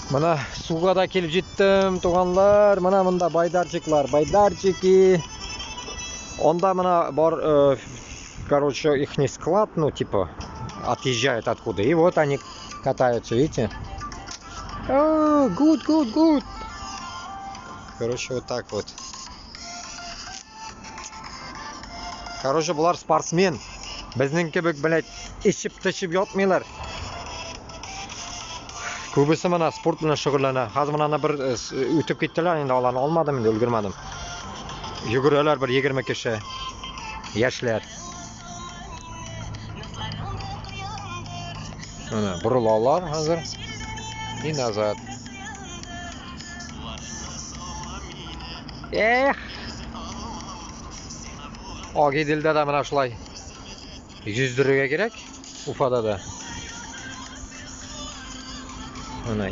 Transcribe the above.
Менә суга да килеп җиттем, туганнар. Менә монда байдарчиклар, байдарчики. Онда менә бар, короче, ихний склад, ну, типа, отъезжает откуда. И вот они катаются, видите? О, good, good, good. Короче, вот так вот. Короче, болар спортсмен. Безнең кебек, блядь, эчеп-тычып ятмыйлар. Күбесе менә спорт белән шөгыльләнә. Хәзер менә аны бер үтеп киттеләр, инде аларны алмадым инде, өлгермәдем. Йөгерәләр бер 20 кеше. Яшьләр. Менә борылалар хәзер. И назад. Эх! Агиделдә дә менә шулай йөздерергә кирәк. Уфада да. Менә.